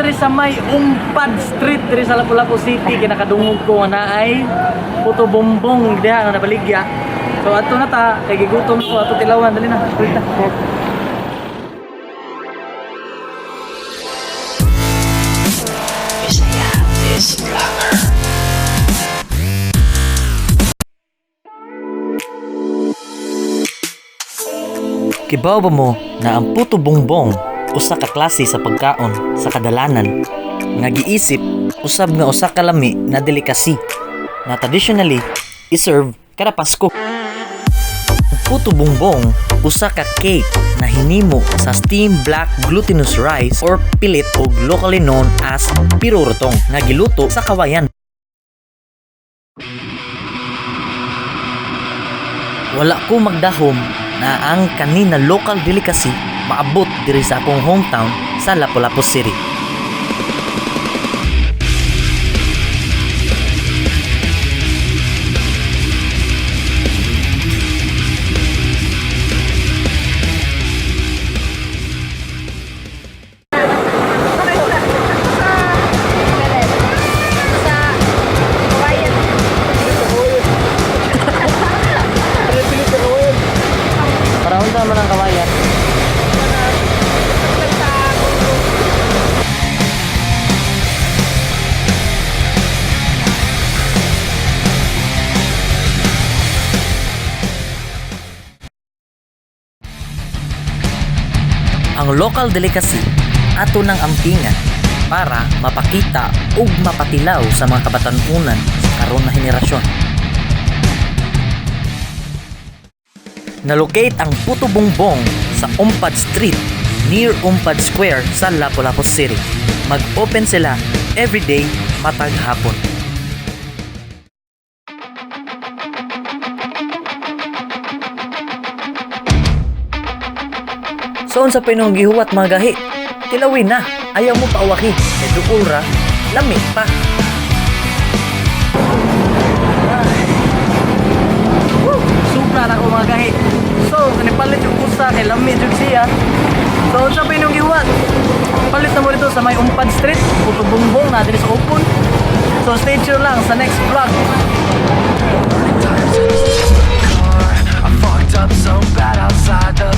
diri sa may Umpad Street diri sa Lapu-Lapu City. Kinakadungog ko nga naay puto bumbong diha nga nabaligya. So adto na ta kay gigutom ko, ato tilawan, dali na. Dali na. Kibaw ba mo na ang puto bongbong usa ka klase sa pagkaon sa kadalanan nga giisip usab nga usa ka lami na delicacy na traditionally iserve kada Pasko? Ang puto bongbong usa ka cake na hinimo sa steamed black glutinous rice or pilit og locally known as pirurutong nga giluto sa kawayan. Wala ko magdahom na ang kanina local delicacy maabot diri sa akong hometown sa Lapu-Lapu City. Para unsa man ang kawayan? Ang local delicacy ato ng ampingan para mapakita ug mapatilaw sa mga kabatan-unan sa karon na henerasyon. Nalocate ang Puto Bongbong sa Umpad Street near Umpad Square sa Lapu-Lapu City. Mag-open sila everyday matag hapon. So unsa pa inong gihuwat, mga gahi? Tilawin na, ayaw mo paawaki. Kay duol ra, lami pa. Woo! Sobra na ko, mga gahi. So, kanipalit yung usa kay lami jud siya. So, unsa pa inong gihuwat? Palit na mo dito sa may Umpad Street, Puto Bongbong na diri sa Upon. So, stay tuned lang sa next vlog. I fucked up so bad outside the